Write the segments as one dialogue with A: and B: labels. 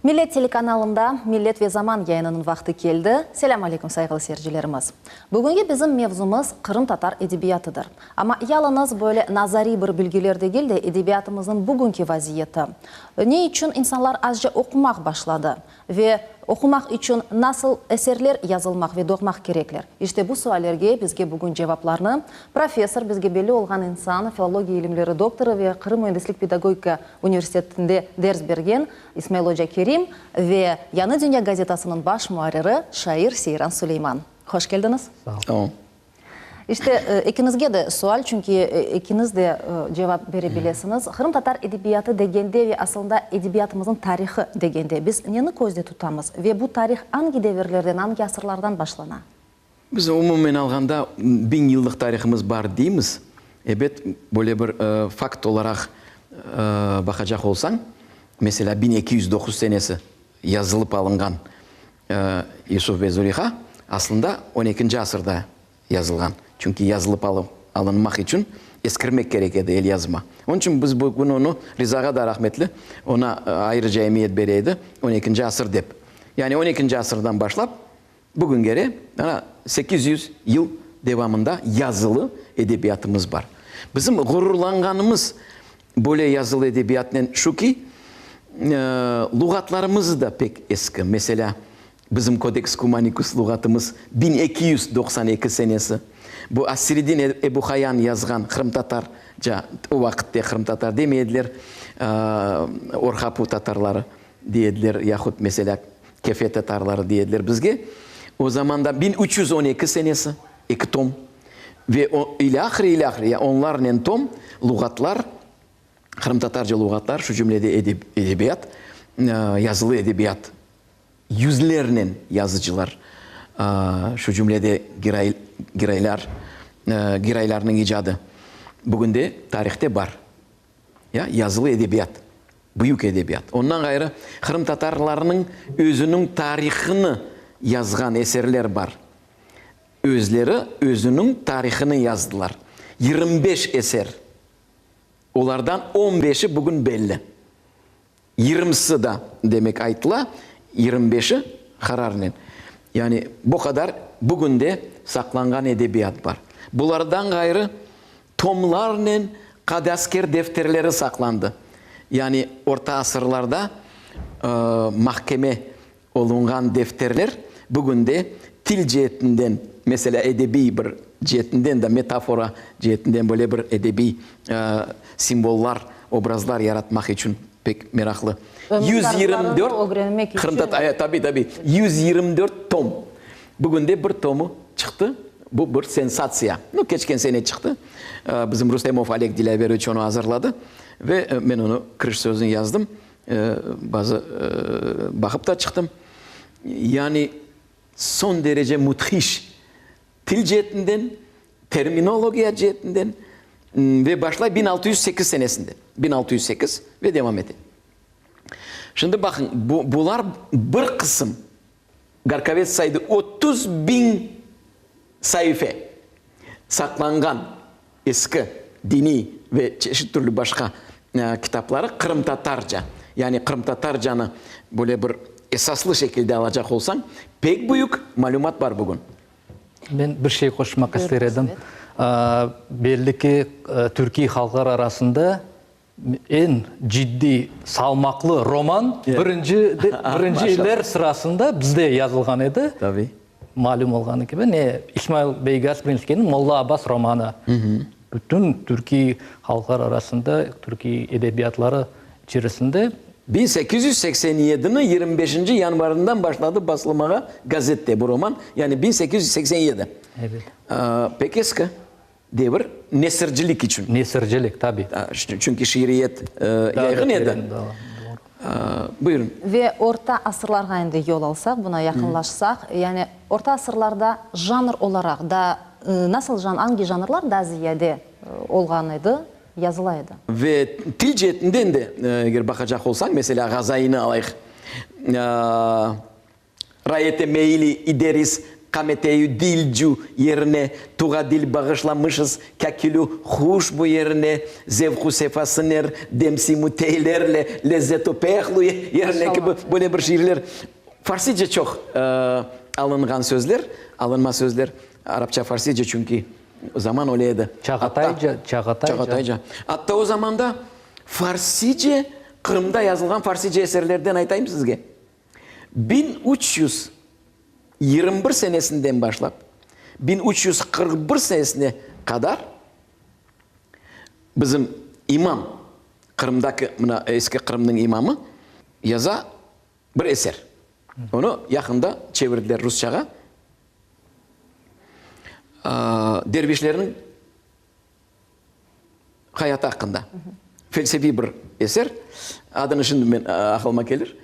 A: Millet telekanalında Millet ve Zaman yayınınıñ vaqtı keldi. Selâm aleyküm, sayğılı seyircilerimiz. Bugünki bizim mevzumız qırımtatar edebiyatıdır. Amma yalıñız böyle nazariy bir bilgiler degil de, edebiyatımıznıñ bugünki vaziyeti. Ne içün insanlar azca oqumaq başladı? Ve oqumaq içün nasıl eserler yazılmaq ve doğmaq kerekler? İşte bu suallerge bizge bugün cevaplarnı professor, bizge belli olğan insan, filologiya ilimleri doktorı ve Qırım müendislik-pedagogika universitetinde ders bergen İsmail oca Kerim ve Yañı dünya gazetasınıñ baş muarriri, şair Seyran Suleyman. Hoş keldiñiz!
B: Sağ ol.
A: İşte, ekiñizge de sual, çünki ekiñiz de cevap bere bilesiñiz. Qırımtatar edebiyatı degende ve asılında edebiyatımıznıñ tarihı degende biz neni közde tutamız ve bu tarih angi devirlerden, angi asırlardan başlana?
B: Biz umumen alğanda biñ yıllıq tarihımız bar deymiz. Ebet, böyle bir fakt olaraq baqacaq olsañ, meselâ, 1209 senesi yazılıp alınğan Yusuf ve Züleyha aslında on ekinci asırda yazılğan. Çünki yazılıp alınmaq içün eskirmek kerek edi elyazma. Onıñ içün biz bugün onı, Rizağa da rahmetli, oña ayrıca emiyet bere edi, on ekinci asır dep. Yani on ekinci asırdan başlap bugüngere, ana, 800 yıl devamında yazılı edebiyatımız bar. Bizim ğururlanğanımız Böyle yazılı edebiyatnen şu ki, luğatlarımız da pek eski. Meselâ, bizim Kodeks Kumanikus luğatımız 1292 senesi. Bu Asiridin Ebu Hayan yazğan qırımtatarca, o vaqıtte qırımtatar demey ediler, Orqapu tatarları dey ediler, yahut, meselâ, Kefe tatarları dey ediler bizge. O zamanda 1312 senesi, eki tom. Ve ilâhre, ilâhre, ya onlarnen tom luğatlar, qırımtatarca luğatlar, şu cümlede edebiyat, yazılı edebiyat, yüzlernen yazıcılar, şu cümlede Giray, Giraylar, Giraylarnıñ icadı bugün de tarihte bar. Ya yazılı edebiyat, büyük edebiyat. Ondan ğayrı qırımtatarlarnıñ özüniñ tarihını yazğan eserler bar. Özleri özüniñ tarihını yazdılar. 25 eser. Olardan on beşi bugün belli. Yirmisi da, demek, aytıla, yirmi beşi qararnen. Yani bu qadar bugün de saqlanğan edebiyat bar. Bulardan ğayrı, tomlarnen qadasker defterleri saqlandı. Yani orta asırlarda mahkeme Olunğan defterler bugün de til ceetinden, meselâ, edebiy bir ceetinden de, metafora ceetinden böyle bir edebiy simvollar, obrazlar yaratmaq içün pek meraqlı. 124 qırımtatar, tabiy, tabiy, 124 tom. Bugün de bir tomı çıqtı. Bu bir sensatsiya. Nu, keçken sene çıqtı. Bizim Rustemov Oleg Dilâveroviç onı azırladı ve men onı kiriş sözüni yazdım. Bazı baqıp da çıqtım. Yani soñ derece müthiş til ceetinden, terminologiya ceetinden ve başlay 1608 senesinden, 1608 ve devam ete. Şimdi baqıñ, bu, bular bir qısım. Garkovets saydı 30 biñ saife saqlanğan eski diniy ve çeşit türlü başqa kitapları qırımtatarca, yani qırımtatarcanı böyle bir esaslı şekilde alacaq olsañ, pek büyük malümat bar bugün.
C: Men bir şey qoşmaq ister edim. Belli ki, türkiy halqlar arasında Eñ ciddiy, salmaqlı roman birinci birinciler sırasında bizde yazılğan edi.
B: Tabii.
C: Malüm olğanı kibi, ne İsmail bey Gasprinskiyniñ Molla Abbas romanı. Bütün türkiy halqlar arasında, türkiy edebiyatları içerisinde.
B: 1887-niñ 25-nci yanvarından başladı basılmağa gazette bu roman, yani 1887.
C: Evet.
B: Pek eski. Devir nesircilik içün.
C: Nesircilik, tabi.
B: Çünki şiiriyet yayğın edi. Buyurın.
A: Ve orta asırlarğa endi yol alsaq, buna yaqınlaşsaq, yani orta asırlarda janr olaraq da nasıl janr, angi janrlar daa ziyade olğan edi, yazıla edi?
B: Ve til ceetinden de eger baqacaq olsañ, meselâ, Ğazaini alayıq, Rayete meyli ideris. Qameteyu dilcu yerine, Tuğa dil bağışlamışız Kâkilü huş bu yerine, Zevqu sefasıner demsimu teylerle Lezzetu pehlu yerine kibi böyle bir şiirler. Farsice çoq alınğan sözler, alınma sözler, arapça, farsice, çünki zaman öyle edi.
C: Çağatayca,
B: çağatayca. Çağatayca. Atta o zamanda farsice, Qırımda yazılğan farsice eserlerden aytayım sizge. 1321 senesinden başlap 1341 senesine qadar bizim imam, Qırımdaki, mına eski Qırımnıñ imamı yaza bir eser. Onı yaqında çevirdiler rusçağa. Dervişlerniñ hayatı aqqında. Felsefiy bir eser. Adını şimdi men aqılıma kelir.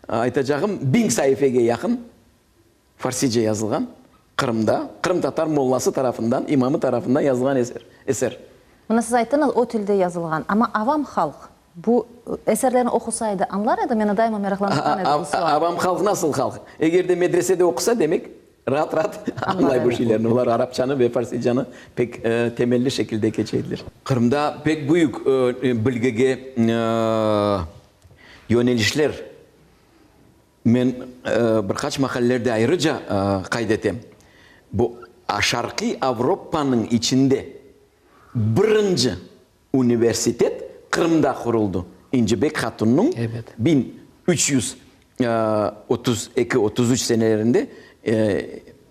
B: Aytacağım, biñ saifege yaqın farsice yazılğan, Qırımda, qırımtatar mollası tarafından, imamı tarafından yazılğan eser. Eser.
A: Mına siz ayttıñız, o tilde yazılğan. Amma avam halq bu eserlerni oqusa edi, añlar edi? Meni daima meraqlandırğan edi bu sual.
B: Avam halq nasıl halq? Eger de medresede oqusa, demek, Raat-raat añlay bu şeylerni. Olar arapçanı ve farsicanı pek temelli şekilde keçe ediler. Qırımda pek büyük bilgige yönelişler men bir qaç maqalelerde ayrıca qayd etem. Bu Şarqiy Avropanıñ içinde birinci Universitet Qırımda quruldı. İncibek Hatunnıñ 1332, 33 senelerinde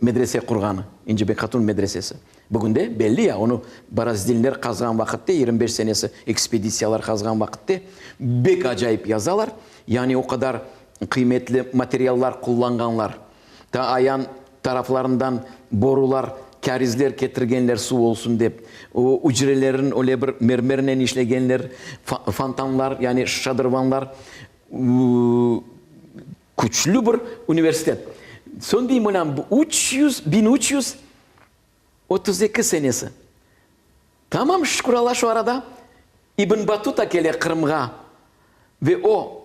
B: medrese qurğanı, İncibek Hatun medresesi. Bugün de belli ya, onı Borozdinler qazğan vaqıtte, 25 senesi ekspeditsiyalar qazğan vaqıtte bek acayip yazalar. Yani o qadar qıymetli materiallar qullanğanlar. Ta ayan taraflarından borular, kârizler ketirgenler suv olsun dep. O ücrelerin öyle bir mermernen işlegenler, fontanlar, yani şadırvanlar. Küçlü bir universitet. Soñ deyim, olân, bu 300, 1332 senesi. Tamam, şükür Alla, şu arada İbn Batuta kele Qırımğa ve o,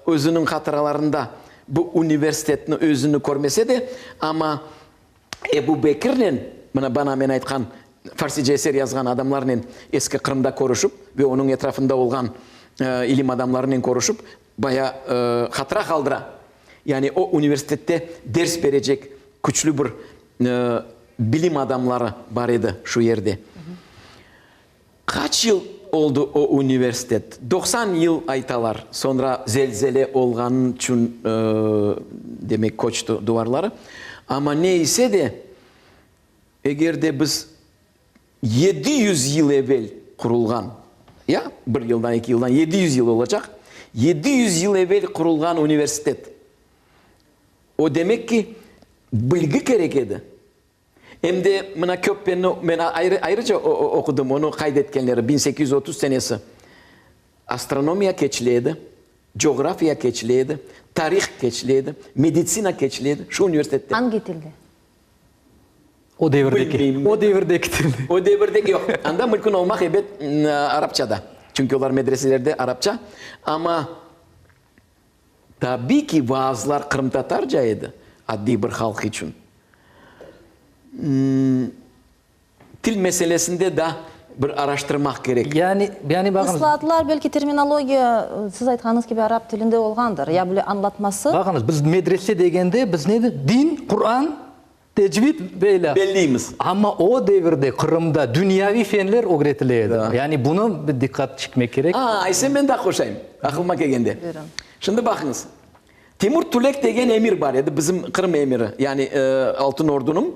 B: özüniñ hatıralarında bu universitetni özüni körmese de, amma Ebu Bekirnen, mına bana men aytqan farsice eser yazğan adamlarnen eski Qırımda körüşip ve onıñ etrafında olğan ilim adamlarınen körüşip, baya hatıra qaldıra. Yani o universitette ders berecek küçlü bir bilim adamları bar edi şu yerde. Qaç yıl oldı o universitet? 90 yıl aytalar, soñra zelzele olğanı içün, demek, köçti duvarları. Amma ne ise de, eger de biz 700 yıl evel qurulğan, ya, bir yıldan, eki yıldan 700 yıl olacaq, 700 yıl evel qurulğan universitet, O demek ki, bilgi kerek edi. Em de mına Köppenni men ayrı, ayrıca oqudım, onı qayd etkenleri, 1830 senesi. Astronomiya keçile edi, coğrafiya keçile edi, tarih keçile edi, meditsina keçile edi şu universitette.
A: Angi tilde?
C: O devirdeki.
B: Bilmeyim.
C: O devirdeki tilde.
B: O devirdeki yoq. Anda mülkün olmaq ebet arapçada. Çünki olar medreselerde arapça. Amma Tabiy ki, vaazlar qırımtatarca edi, addiy bir halq içün. Til meselesinde da bir araştırmaq kerek.
C: Yani, yani baqıñız.
A: Islaatlar, belki terminologiya, siz aytqanıñız kibi, arap tilinde olğandır, ya böyle añlatması.
C: Baqıñız, biz medrese degende, biz ne edi? Din, Quran, Tecvid böyle.
B: Belliymiz.
C: Amma o devirde Qırımda dünyaviy fenler ögretile edi. Yani bunı bir diqqat çekmek kerek.
B: A, aysa men daa qoşayım, aqılıma kelgende.
A: Buyurın.
B: Şimdi baqıñız, Timur Tülek degen emir bar edi, bizim Qırım emiri, yani Altın Ordunıñ,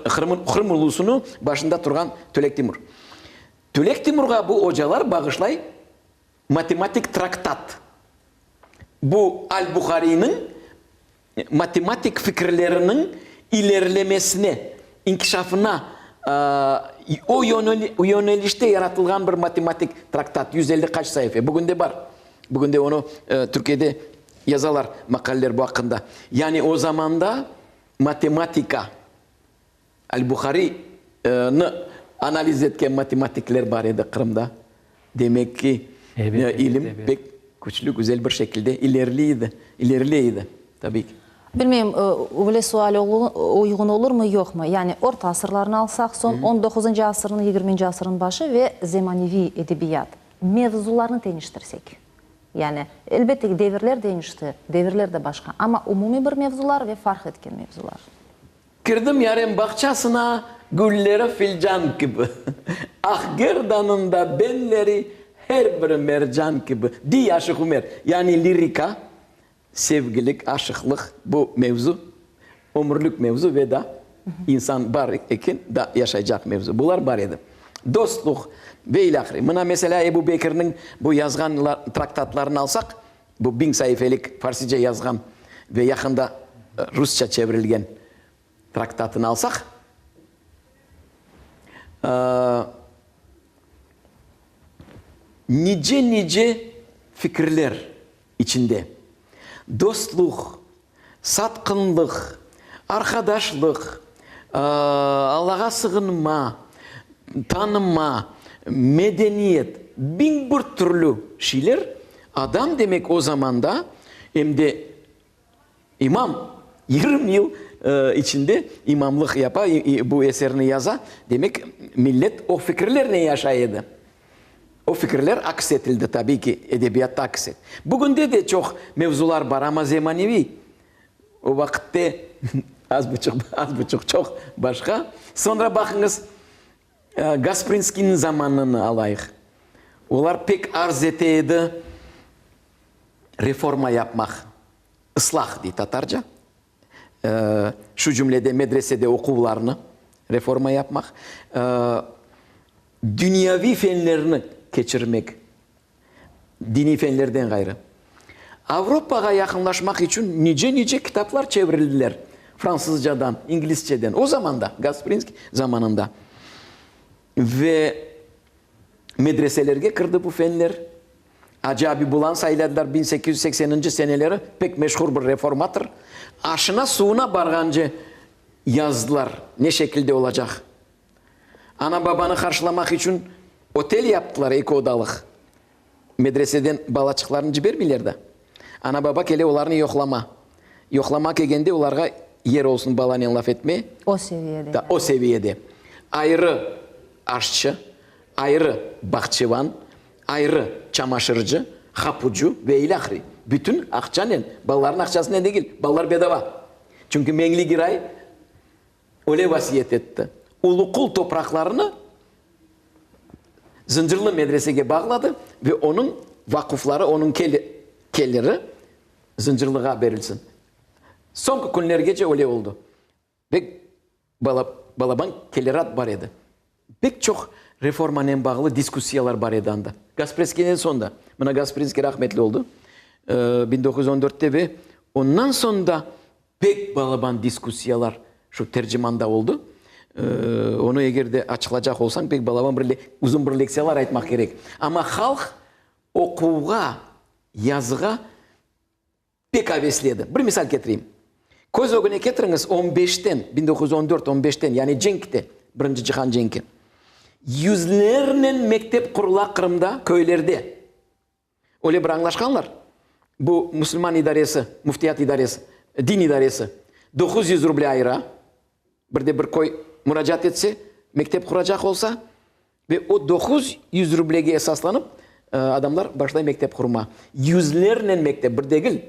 B: Qırımın, Qırım ulusınıñ başında turğan Tülek Timur. Tülek Timurğa bu ocalar bağışlay matematik traktat. Bu Al-Buhariyniñ matematik fikirleriniñ ilerilemesine, inkişafına o yönelişte yaratılğan bir matematik traktat, 150 qaç saife, bugün de bar. Bugün de onı Türkiyede yazalar maqaleler bu aqqında. Yani o zamanda matematika, Al-Buhariy-nı analiz etken matematikler bar edi Qırımda. Demek ki, ilim pek küçlü, güzel bir şekilde ilerliy edi, ileriley edi, tabiy ki.
A: Bilmeyim, öyle sual uyğun olurmı, yoqmı? Yani orta asırlarnı alsaq, soñ on doquzıncı asırnıñ, yigirminci asırnıñ başı ve zemaneviy edebiyat mevzularını teñiştirsek. Yani, elbette ki, devirler deñişti, devirler de başqa, amma umumiy bir mevzular ve farq etken mevzular.
B: Kirdim yarem bağçasına, Gülleri filcan kibi. Ah, gerdanında belleri, Her biri mercan kibi, dey Aşıq Ümer. Yani lirika, sevgilik, aşıqlıq, bu mevzu, ömürlik mevzu ve da insan bar eken, da yaşaycaq mevzu. Bular bar edi. Dostluq ve ilâhre. Mına, meselâ, Ebu Bekirniñ bu yazğan traktatlarını alsaq, bu biñ saifelik farsice yazğan ve yaqında rusça çevirilgen traktatını alsaq, nice-nice fikirler içinde, dostluq, satqınlıq, arqadaşlıq, Allağa sığınma, tanıma, medeniyet, 1001 türlü şeyler adam demek o zamanda em de imam 20 yıl içinde imamlıq yapa, bu eserni yaza, demek millet o fikirlernen yaşay edi. O fikirler aks etildi, tabiy ki, edebiyatta aks et. Bugünde de çoq mevzular bar, amma zemaneviy. O vaqıtte az buçuq, az buçuq çoq başqa. Soñra baqıñız, Gasprinskiyniñ zamanını alayıq. Olar pek arz ete edi reforma yapmaq, ıslah dey tatarca, şu cümlede medresede oquvlarnı reforma yapmaq, dünyaviy fenlerni keçirmek, diniy fenlerden ğayrı. Avropağa yaqınlaşmaq içün nice-nice kitaplar çevirildiler fransızcadan, inglizceden, o zamanda, Gasprinskiy zamanında. Ve medreselerge kirdi bu fenler. Acı Abibulanı sayladılar 1880-nci seneleri, pek meşhur bir reformator. Aşına-suvuna barğance yazdılar, ne şekilde olacaq. Ana-babanı qarşılamaq içün otel yaptılar, eki odalıq. Medreseden balaçıqlarını cibermeyler da. Ana-baba kele olarnı yoqlama. Yoqlama kelgende olarğa yer olsun balanen laf etme.
A: O seviyede.
B: Da, o seviyede. Ayrı aşçı, ayrı bağçevan, ayrı çamaşırcı, hapucu ve ilâhre. Bütün aqçanen, balalarnıñ aqçasınen degil, balalar bedava. Çünki Meñli Giray öyle vasiyet etti. Uluqul topraqlarını Zıncırlı medresege bağladı ve onıñ vaqufları, onıñ keliri Zıncırlığa berilsin. Soñki künlergece öyle oldı. Pek balaban kelirat bar edi. Pek çoq reformanen bağlı diskussiyalar bar edi anda. Gasprinskiyden soñ da. Mına Gasprinskiy rahmetli oldı 1914-te ve ondan soñ da pek balaban diskussiyalar şu Tercimanda oldı. Onı eger de açıqlacaq olsañ, pek balaban bir uzun bir lektsiyalar aytmaq kerek. Amma halq oquvğa, yazığa Pek avesli edi. Bir misal ketireyim. Köz ögüne ketiriñiz, on beşten, 1914, on beşten, yani cenkte, Birinci cihan cenki, yüzlernen mektep qurula Qırımda, köylerde. Öyle bir añlaşqanlar, bu musulman idaresi, müftiyat idaresi, din idaresi 900 ruble ayıra, bir de bir köy muracaat etse, mektep quracaq olsa, Ve o 900 rublege esaslanıp, adamlar başlay mektep qurma. Yüzlernen mektep, bir degil.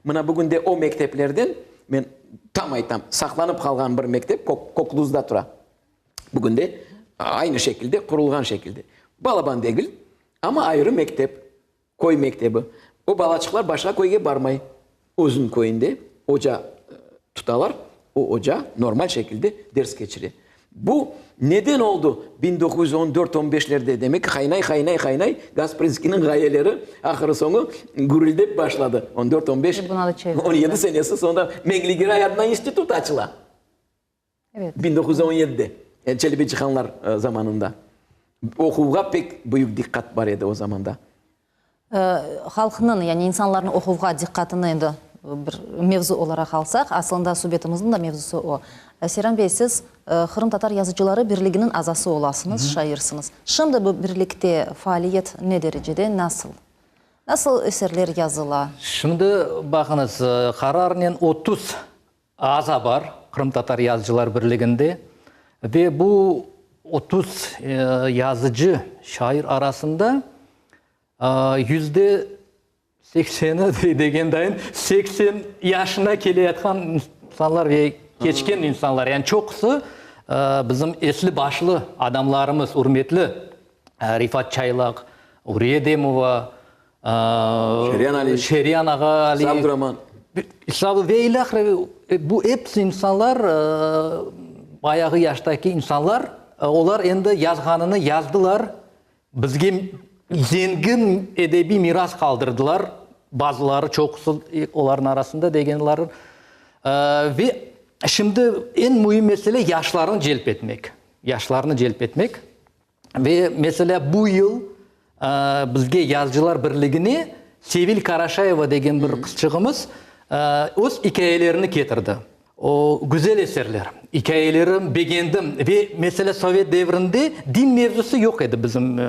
B: Mına bugün de o mekteplerden, men tam aytam, saqlanıp qalğan bir mektep Kokluzda tura. Bugün de aynı şekilde, qurulğan şekilde. Balaban degil, amma ayrı mektep. Köy mektebi. O balaçıqlar başqa köyge barmay. Özüniñ köyünde oca tutalar, o oca normal şekilde ders keçire. Bu neden oldu 1914, on beşlerde? Demek ki, qaynay, qaynay, qaynay Gasprinskiyniñ ğayeleri ahırı soñu gürüldep başladı. On dört, on beş, on yedi senesi soñra Meñli Giray adına institut açıla. 1917-de, Çelebi Cihanlar zamanında. Oquvğa pek büyük diqqat bar edi o zamanda.
A: Halqnıñ, yani insanlarnıñ oquvğa diqqatını endi bir mevzu olaraq alsaq, aslında subetimizniñ da mevzusı o. Seyran bey, siz Qırımtatar yazıcıları birliginiñ azası olasıñız, şairsiniz. Şimdi bu birlikte faaliyet ne derecede, nasıl? Nasıl eserler yazıla?
C: Şimdi baqıñız, qararnen 30. aza bar Qırımtatar yazıcılar birliginde ve bu 30 yazıcı, şair arasında yüzde sekseni degen dayın, 80 yaşına keleyatqan insanlar ve keçken insanlar. Yani çoqusı bizim esli-başlı adamlarımız, ürmetli Refat Çaylaq, Uriye Edemova,
B: Şeryan Aliyev,
C: Şeryan ağa Aliyev,
B: İsa Abduraman.
C: İsa ve ilâhre bu episi insanlar, bayağı yaştaki insanlar, olar endi yazğanını yazdılar, bizge zengin edebiy miras qaldırdılar, bazıları, çoqusı olarnıñ arasında degenleri. Ve şimdi eñ müim mesele yaşlarnı celp etmek, yaşlarnı celp etmek. Ve, meselâ, bu yıl bizge Yazıcılar birligine Sevil Karaşayeva degen bir qızçığımız öz ikâyelerini ketirdi. O, güzel eserler. İkâyeleri begendim. Ve, meselâ, sovet devrinde din mevzusı yoq edi bizim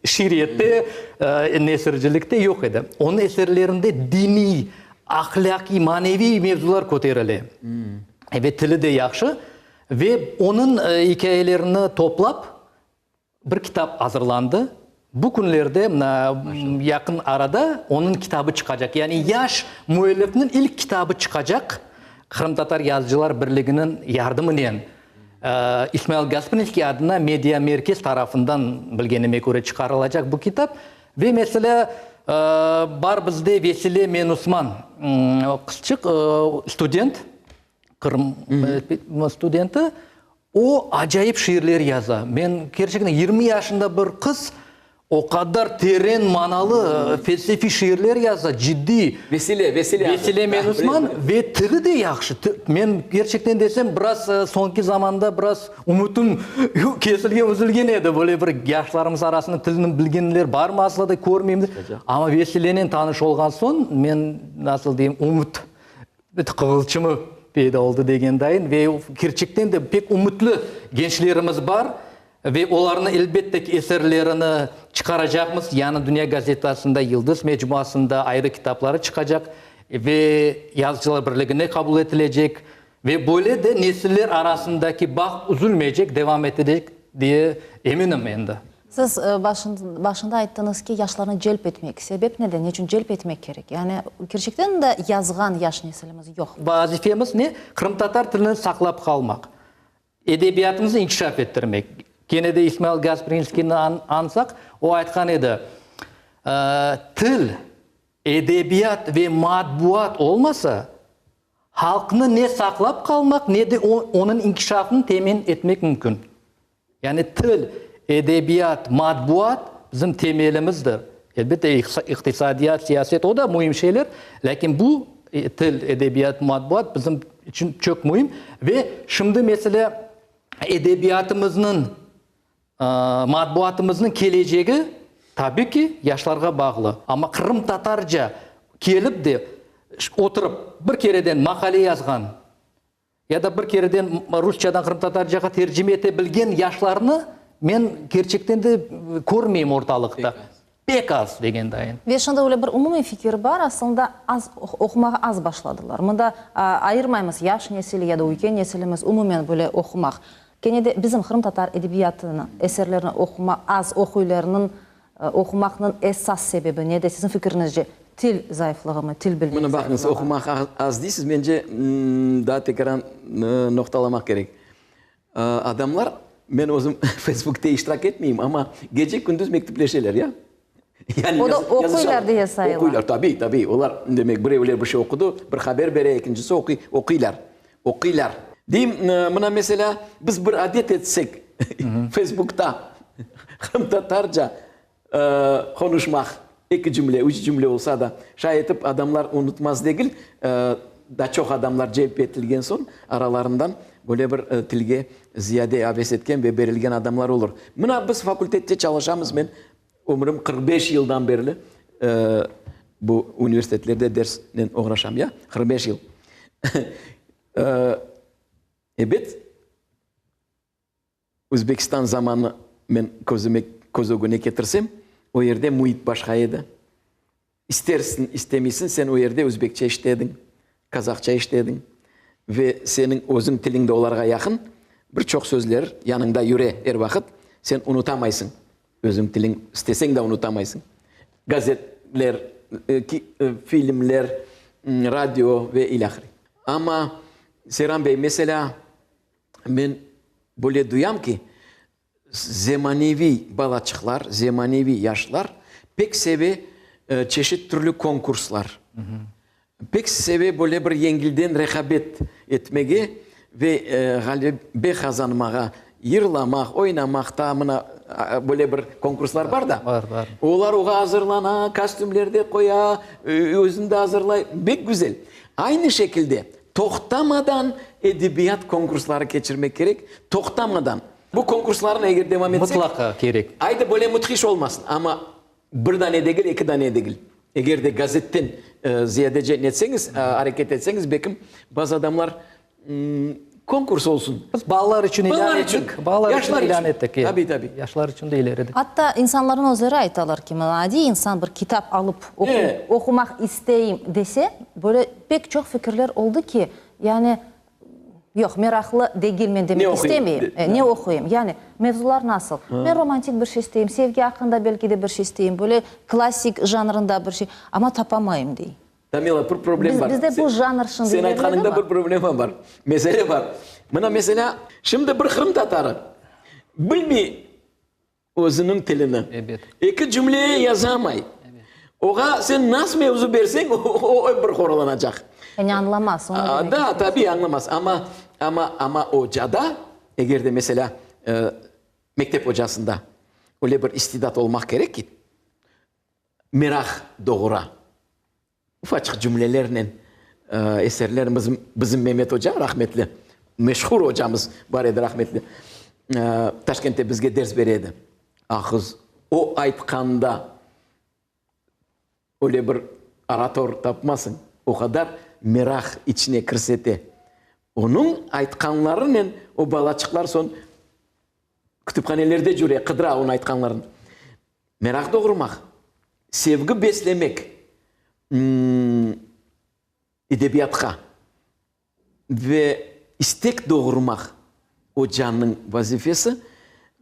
C: şiiriyette, nesircilikte yoq edi. Onıñ eserlerinde diniy, ahlâqiy, maneviy mevzular köterile. Ve tili de yahşı. Ve onıñ ikâyelerini toplap, bir kitap azırlandı. Bu künlerde, mına, yaqın arada onıñ kitabı çıqacaq. Yani yaş müellifniñ ilk kitabı çıqacaq, Qırımtatar yazıcılar birliginiñ yardımınen İsmail Gasprinskiy adına media merkez tarafından, bilgenime köre, çıqarılacaq bu kitap. Ve, meselâ, bar bizde Vesile Menusman qızçıq, student, Qırım studenti, o acayip şiirler yaza. Men kerçekten 20 yaşında bir qız o qadar teren manalı felsefiy şiirler yaza, ciddiy.
B: Vesile, Vesile.
C: Vesile Menusman ve tili de yahşı. Men kerçekten desem, biraz soñki zamanda biraz ümütim kesilgen, üzülgen edi. Böyle bir yaşlarımız arasında tilni bilgenler barmı asla da körmeyim. Amma Vesilenen tanış olğan soñ, men nasıl deyim, ümüt Qığılçımı peyda oldı degen dayın ve kerçekten de pek ümütli gençlerimiz bar ve olarnı elbette ki eserlerini çıqaracaqmız. Yañı Dünya gazetasında, Yıldız mecmuasında ayrı kitapları çıqacaq ve Yazıcılar birligine qabul etilecek ve böyle de nesiller arasındaki bağ üzülmeycek, devam etecek diye eminim endi.
A: Siz başında ayttıñız ki, yaşlarnı celp etmek. Sebep nede? Ne içün celp etmek kerek? Yani kerçekten de yazğan yaş nesilimiz yoq.
C: Vazifemiz ne? Qırımtatar tilini saqlap qalmaq, edebiyatımıznı inkişaf ettirmek. Kene de İsmail Gasprinskiyni añsaq, o aytqan edi, Til, edebiyat ve matbuat olmasa, halqnı ne saqlap qalmaq, ne de onıñ inkişafını temin etmek mümkün. Yani til, edebiyat, matbuat bizim temelimizdir. Elbette, iqtisadiyat, siyaset, o da müim şeyler, lâkin bu til, edebiyat, matbuat bizim içün çoq müim. Ve şimdi, meselâ, edebiyatımıznıñ, matbuatımıznıñ kelecegi, tabi ki, yaşlarğa bağlı. Amma qırımtatarca kelip de oturıp bir kereden maqale yazğan, Ya da bir kereden rusçadan qırımtatarcağa tercime ete bilgen yaşlarnı men kerçekten de körmeyim ortalıqta. Pek az degen dayın.
A: Ve şimdi öyle bir umumiy fikir bar, aslında az oqumağa az başladılar. Mında ayırmaymız yaş nesil ya da üyken nesilimiz, umumen böyle oqumaq. Kene de bizim qırımtatar edebiyatını, eserlerini oquma az oquylarnıñ Oqumaqnıñ esas sebebi nede, siziñ fikiriñizce? Til zayıflığımı, til bilmek
B: Mına baqıñız,
A: zayıflığı?
B: oqumaq az deysiz, mence, daa tekrar noqtalamaq kerek. Adamlar, men özüm Facebookte iştirak etmeyim, amma gece-kündüz mektüpleşeler, ya.
A: Yani O da oquylar diye sayıla.
B: Oquylar, tabiy, tabiy. Olar, demek, birevler bir şey oqudı, bir haber bere, ekincisi oquy, oquylar, oquylar. Deyim, mına meselâ, biz bir adet etsek Facebookta qırımtatarca qonuşmaq, eki cümle, üç cümle olsa da, şay etip adamlar unutmaz degil, daa çoq adamlar celp etilgen soñ, aralarından böyle bir tilge ziyade aves etken ve berilgen adamlar olur. Mına biz fakultette çalışamız, men ömrüm 45 yıldan berli bu universitetlerde dersnen oğraşam, ya, 45 yıl. Ebet, Özbekistan zamanı men közüme, köz ögüne ketirsem, o yerde müit başqa edi. İstersiñ, istemeysiñ, sen o yerde özbekçe eşite ediñ, kazahça eşite ediñ. Ve seniñ özüñ tiliñ de olarğa yaqın, bir çoq sözler yanıñda yüre er vaqıt, sen unutamaysıñ. Özüñ tiliñ isteseñ de unutamaysıñ. Gazetler, filmler, radio ve ilâhre. Amma, Seyran bey, meselâ, men böyle duyam ki, Zemaneviy balaçıqlar, zemaneviy yaşlar pek seve çeşit türlü konkurslar. Pek seve böyle bir yengilden reqabet etmege ve ğalebe qazanmağa, yırlamaq, oynamaq, taa mına böyle bir konkurslar bar da.
C: Bar, bar.
B: Olar oğa azırlana, kostümler de qoya, özüni de azırlay. Bek güzel. Aynı şekilde Toqtamadan edebiyat konkursları keçirmek kerek, toqtamadan. Bu konkurslarnı eger devam etsek.
C: Mıtlaqa kerek.
B: Aydı böyle müthiş olmasın, amma bir dane degil, eki dane degil. Eger de gazetten ziyadece netseñiz, areket etseñiz, belkim bazı adamlar konkurs olsun.
C: Biz balalar içün ilân ettik.
B: Balalar içün, yaşlar
C: ilân ettik.
B: Tabiy, tabiy.
C: Yaşlar içün de ileride.
A: Atta insanlarnıñ özleri aytalar ki, mına adiy insan bir kitap alıp oqumaq isteyim dese, böyle pek çoq fikirler oldı ki, yani, yoq, meraqlı degil men demek istemeyim, ne oquyım, yani, mevzular nasıl? Men romantik bir şey isteyim, sevgi aqqında belki de bir şey isteyim, böyle klassik janrında bir şey, amma tapamayım, dey.
B: Tamila, bir problem bar.
A: Bizde bu janr şimdi
B: Sen aytqanıñda bir problema bar, mesele bar. Mına, meselâ, şimdi bir qırımtatarı bilmey özüniñ tilini.
C: Ebet.
B: Eki cümle yazamay. Oğa sen nas mevzu berseñ, o ep bir horlanacaq.
A: Yani añlamaz, onı demek
B: Da, tabiy añlamaz. Amma, amma, amma ocada, eger de, meselâ, mektep ocasında öyle bir istidat olmaq kerek ki, meraq doğura. Ufaçıq cümlelernen eserler bizim, bizim Memet oca, rahmetli, meşhur ocamız bar edi rahmetli, Taşkentte bizge ders bere edi. Ahız, o aytqanda öyle bir orator tapmasıñ, o qadar meraq içine kirsete. Onıñ aytqanlarınen o balaçıqlar soñ kütüphanelerde cüre, qıdıra onıñ aytqanlarını. Meraq doğurmaq, sevgi beslemek edebiyatqa ve istek doğurmaq ocanıñ vazifesi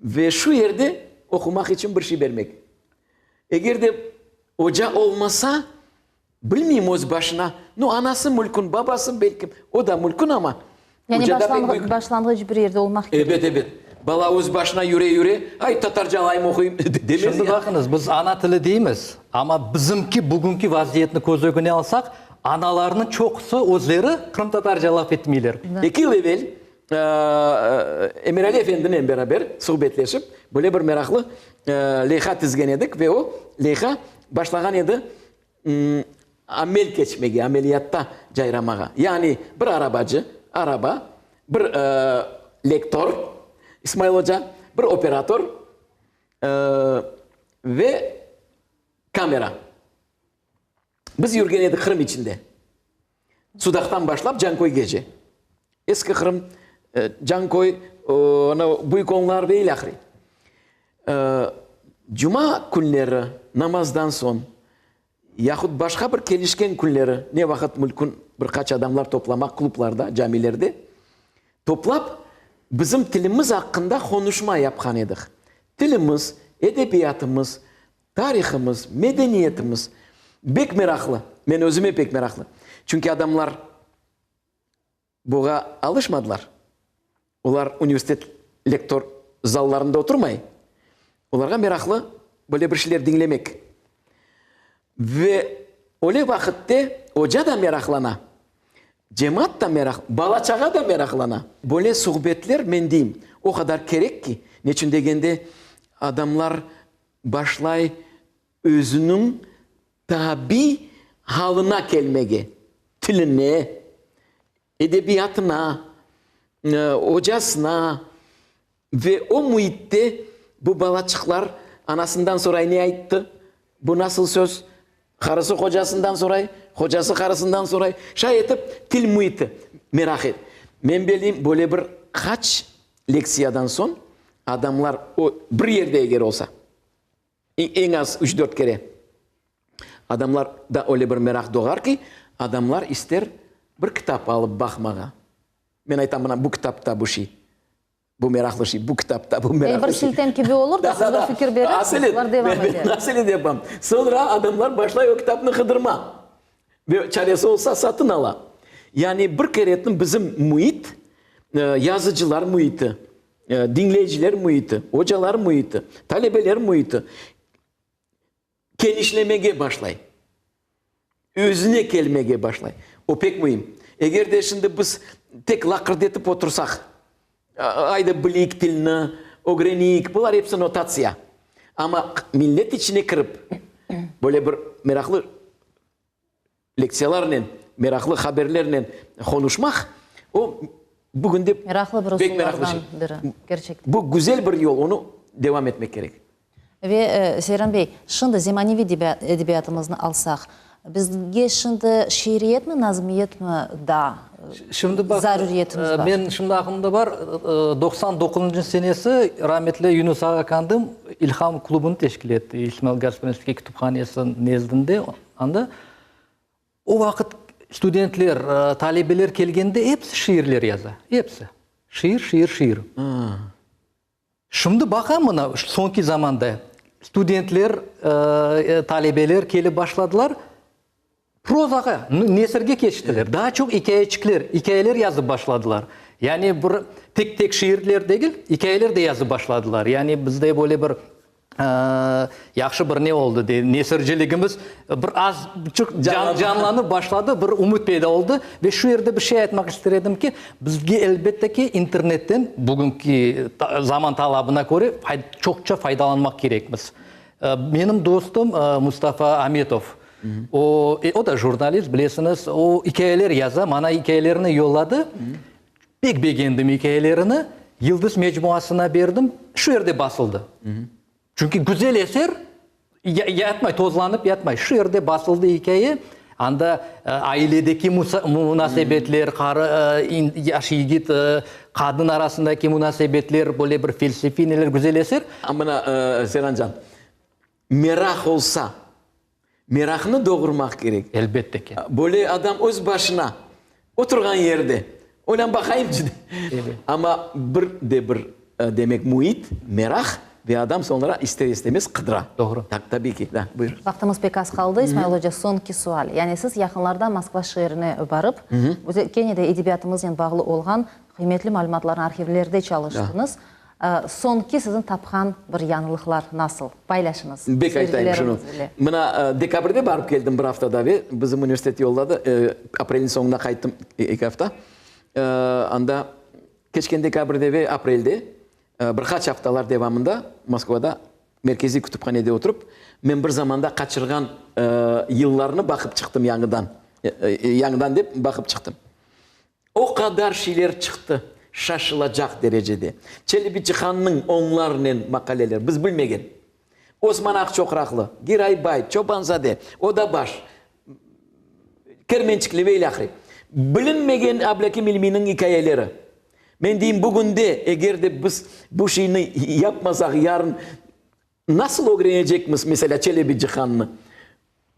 B: ve şu yerde oqumaq içün bir şey bermek. Eger de oca olmasa, bilmeyim öz başına, nu, anası mülkün, babası belki, o da mülkün amma,
A: Yani başlanğıç, başlanğıç bir yerde olmaq kerek.
B: Ebet, ebet. Bala öz başına yüre-yüre, ay, tatarca alayım, oquyım, demez ya.
C: Şimdi baqıñız, biz ana tili deymiz, amma bizimki bugünki vaziyetni köz ögüne alsaq, analarnıñ çoqusı özleri qırımtatarca laf etmeyler.
B: Eki yıl evel Emirali efendinen beraber suhbetleşip, böyle bir meraqlı leyha tizgen edik ve o leyha başlağan edi amel keçmege, ameliyatta cayramağa. Yani bir arabacı, araba, bir lektor, İsmail oca, bir operator ve kamera. Biz yürgen edik Qırım içinde. Sudaqtan başlap Canköygece. Eski Qırım, Canköy, Büyük Onlar ve ilâhre. Cuma künleri namazdan soñ, yahut başqa bir kelişken künleri, ne vaqıt mülkün bir qaç adamlar toplamaq klublarda, camilerde, toplap, bizim tilimiz aqqında qonuşma yapqan edik. Tilimiz, edebiyatımız, tarihımız, medeniyetimiz bek meraqlı. Men özüme pek meraqlı. Çünki adamlar Buğa alışmadılar. Olar universitet lektor zallarında oturmay. Olarğa meraqlı böyle bir şeyler diñlemek. Ve öyle vaqıtte oca da meraqlana, cemaat da meraq, bala-çağa da meraqlana. Böyle suhbetler, men deyim, o qadar kerek ki, neçün degende, adamlar başlay özüniñ tabiy halına kelmege, tiline, edebiyatına, ocasına ve o müitte bu balaçıqlar anasından soray ne ayttı, bu nasıl söz, qarısı qocasından soray, qocası qarısından soray. Şay etip til müiti meraq et. Men bileyim, böyle bir qaç lektsiyadan soñ adamlar o bir yerde eger olsa, Eñ az üç-dört kere. Adamlarda öyle bir meraq doğar ki, adamlar ister bir kitap alıp baqmağa. Men aytam, mına bu kitapta bu şey. Bu meraqlı şey, bu kitapta bu meraqlı
A: bir
B: şey.
A: siltem kibi olur da, siz bir fikir berersiñiz, olar devam eder.
B: Nasıl edip yapam? Soñra adamlar başlay o kitapnı qıdırma. Ve çaresi olsa satın ala. Yani bir keretin bizim müit, yazıcılar müiti, diñleyiciler müiti, ocalar müiti, talebeler müiti kenişlemege başlay. Özüne kelmege başlay. O pek müim. Eger de şimdi biz tek laqırdı etip otursaq, ayda bileyik tilni, ögreneyik, bular episi notatsiya. Amma millet içine kirip, böyle bir meraqlı lektsiyalarnen, meraqlı haberlernen qonuşmaq, o, bugünde
A: Meraqlı bir
B: pek meraqlı
A: usullardan
B: şey.
A: biri, kerçekten.
B: Bu güzel bir yol, onı devam etmek kerek.
A: Ve, Seyran bey, şimdi zemaneviy edebiyatımıznı alsaq, bizge şimdi şiiriyetmi, nazmiyetmi daa
C: Şimdi baq,
A: zaruriyetimiz bar?
C: Men şimdi aqlımda bar, 99-ncı senesi rametli Yunus ağa Kandım İlham klubını teşkil etti, İsmail Gasprinskiy kütüphanesi nezdinde, anda. O vaqıt studentler, talebeler kelgende episi şiirler yaza, episi. Şiir, şiir, şiir. Şimdi baqam mına, soñki zamanda studentler, talebeler kelip başladılar, prozağa, nesirge keçtiler. Daa çoq ikâyeçikler, ikâyeler yazıp başladılar. Yani bir tek-tek şiirler degil, ikâyeler de yazıp başladılar. Yani bizde böyle bir Yahşı bir ne oldı, dey, nesirciligimiz bir az buçuq canlanıp başladı, bir ümüt peyda oldı. Ve şu yerde bir şey aytmaq ister edim ki, bizge, elbette ki, internetten bugünki zaman talabına köre çoqça faydalanmaq kerekmiz. Menim dostum Mustafa Ametov, o, o da jurnalist, bilesiñiz, o ikâyeler yaza, maña ikâyelerini yolladı. Pek begendim ikâyelerini, Yıldız mecmuasına berdim, şu yerde basıldı. Çünki güzel eser yatmay, tozlanıp yatmay. Şu yerde basıldı ikâye, anda ailedeki munasebetler, qarı, yaş yigit, qadın arasındaki munasebetler, böyle bir felsefiy neler, güzel eser.
B: Mına, Seyrancan, meraq olsa, Meraqnı doğurmaq kerek.
C: Elbette ki.
B: Böyle adam öz başına, oturğan yerde, oylan baqayımçı dey. Amma bir de bir, demek, müit, meraq ve adam soñra ister-istemez qıdıra.
C: Doğru.
B: Tabiiy ki. Da, buyur.
A: Vaqtımız pek az qaldı, İsmail oca, soñki sual. Yani siz yaqınlarda Moskva şeerine barıp, kene de edebiyatımıznen bağlı olğan qıymetli malümatlarnı arhivlerde çalıştıñız. Soñki siziñ tapqan bir yañılıqlar nasıl? Paylaşıñız
B: Bek aytayım şunı.
A: seyircilerimiz ile.
B: Mına, dekabrde barıp keldim bir afta da ve bizim universitet yolladı. Aprelniñ soñunda qayttım eki afta. Anda keçken dekabrde ve aprelde bir qaç aftalar devamında Moskvada merkeziy kütüphanede oturıp, men bir zamanda qaçırğan yıllarnı baqıp çıqtım yañıdan. Yañıdan dep baqıp çıqtım. O qadar şeyler çıqtı, şaşılacaq derecede. Çelebi Cihannıñ onlarnen maqaleler, biz bilmegen. Osman Aqçoqraqlı, Giraybay, Çobanzade, Odabaş, Kermençikli ve ilâhre. Bilinmegen Ablâkim İlmiyniñ ikâyeleri. Men deyim, bugünde eger de biz bu şeyni yapmasaq, yarın nasıl ögrenecekmiz, meselâ, Çelebi Cihannı?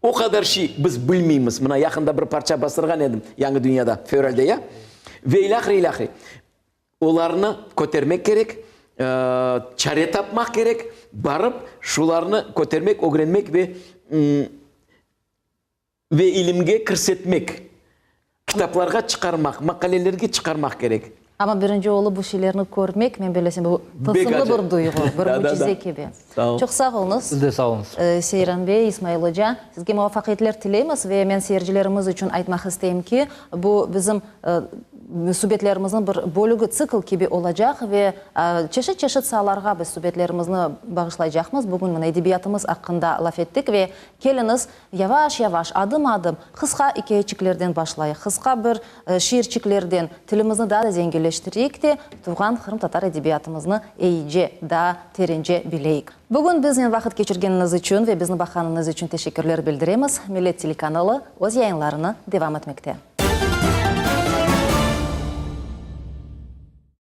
B: O qadar şey biz bilmeymiz. Mına yaqında bir parça bastırğan edim Yañı dünyada, fevralde ya. Ve ilâhre, ilâhre. Olarnı kötermek kerek, çare tapmaq kerek, barıp şularnı kötermek, ögrenmek ve ve ilimge kirsetmek, kitaplarğa çıqarmaq, maqalelerge çıqarmaq kerek.
A: Amma birinci olıp bu şeylerni körmek, men bellesem, bu tılsımlı bir duyğu, bir mücize kibi. Çoq sağ oluñız.
C: Siz de sağ oluñız.
A: Seyran bey, İsmail oca, sizge muvafaqiyetler tileymiz ve men seyircilerimiz içün aytmaq isteyim ki, bu bizim subetlerimizniñ bir bölügi, tsikl kibi olacaq ve çeşit-çeşit saalarğa biz subetlerimizni bağışlaycaqmız. Bugün mına edebiyatımız aqqında laf ettik ve keliñiz, Yavaş-yavaş, adım-adım, qısqa ikâyeçiklerden başlayıq, qısqa bir şiirçiklerden tilimizni daa da zenginleştireyik de, tuvğan qırımtatar edebiyatımıznı eyice, daa terence bileyik. Bugün biznen vaqıt keçirgeniñiz içün ve bizni baqqanıñız içün teşekkürler bildiremiz. Millet telekanalı öz yayınlarını devam etmekte.